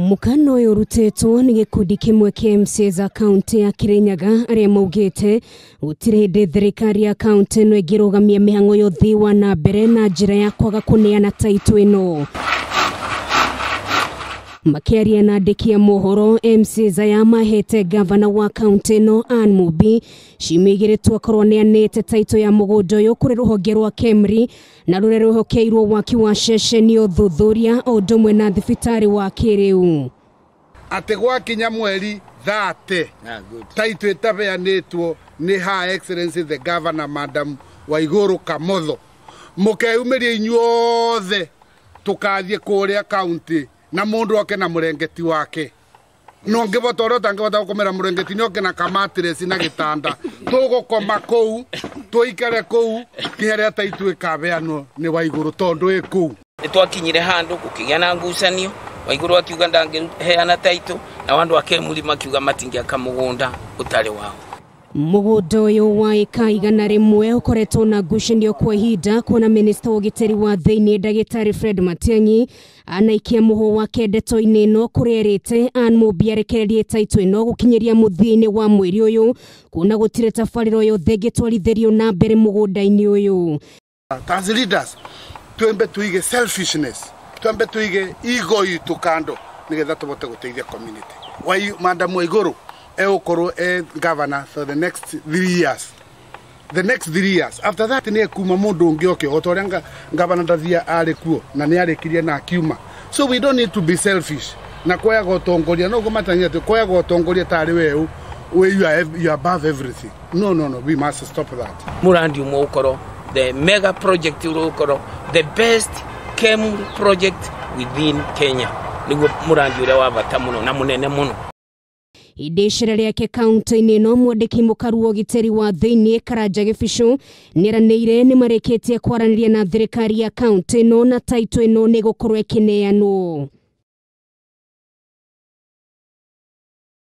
Mũkana ũyũ ũrutĩtwo nĩ gĩkundi kĩmwe kĩa MCAs a kaũntĩ ya Kirinyaga arĩa maugĩte gũtirĩ hĩndĩ thirikari ya kaũntĩ ĩno ĩngĩrũgamia mĩhang'o ya ũthii wa na mbere na njĩra ya kwaga kũneana taitũ ĩno. Makĩaria na andĩki a mohoro, MCAs aya mahete gavana wa kaũntĩ ĩno Ann Mumbi ciumia igĩrĩ tu akorwo aneanĩte taitũ ya mũgũnda ũyũ kũrĩ rũhonge rwa KEMRI na rũrĩa rwĩhokeirwo waki wa ceceni ya ũthuthuria o ũndũ ũmwe na thibitarĩ wa kĩrĩu. Atĩ gwakinya mweri 30 taitũ ĩtabeanĩtwo nĩ Her Excellency the Governor Madam Waiguru Kamotho, mũkeyumĩria inyuothe tũkathiĩ kũrĩa kaunti na mũndũ oke na mũrengeti wake. No ngĩbota ũrĩa ũtangĩbota gũkomera mũrengeti nĩ oke na kamatiresi na gĩtanda, tũgũkoma kũu, tũikare kũu nginya rĩrĩa taitũ ĩkabeanwo nĩ Waiguru tondũ ĩ kũu. Nĩ twakinyire handũ gũkĩgĩa na ngucanio, Waiguru akiuga ndangĩheana taitũ, nao andũ a KEMRI makiuga matingĩaka mũgũnda ũtarĩ wao. Mũgũnda ũyũ wa ĩka 100 ũkoretwo na ngucanio kwa ihinda kuona minista wa ũgitĩri wa thĩinĩ ndagĩtarĩ Fred Matiang'i anaikia mũhũ wake ndeto-inĩ ĩno kũrĩa erĩte Ann Mumbi arekererie taitũ ĩno gũkinyĩria mũthia-inĩ wa mweri ũyũ kuona gũtirĩ tabarĩra yothe ĩngĩtwarithĩrio na mbere mũgũnda-inĩ ũyũ. As leaders twembe tuige selfishness, twembe tuige ego itu kando nigetha tubote guteithia community. Wai Madam Waiguru egũkorwo e governor for the next 3 years. The next 3 years. After that nĩ ekuma mũndũ ũngĩ oke o ta ũrĩa governor Ndathia arĩ kuo na nĩ arĩkirie na akiuma. So we don't need to be selfish. Na kuoyaga ũtongoria no ngũmatanyia atĩ kuoyaga ũtongoria tarĩ weũ, we you are above everything. No, no, no, we must stop that. Mũrandi ũmwe ũkorwo the mega project ũkorwo the best KEMRI project within Kenya. Nĩguo mũrandi ũrĩa wa bata mũno na mũnene mũno. Hĩndĩ icera rĩake kaũntĩ-inĩ ĩno, mwandĩki mũkaru wa ũgitĩri wa thĩinĩ Karanja Gĩbicũ nĩeranĩire nĩmarĩkĩtie kwaranĩria na thirikari ya kaũntĩ ĩno na taitũ ĩno nĩ ĩgũkorwo ĩkĩneanwo.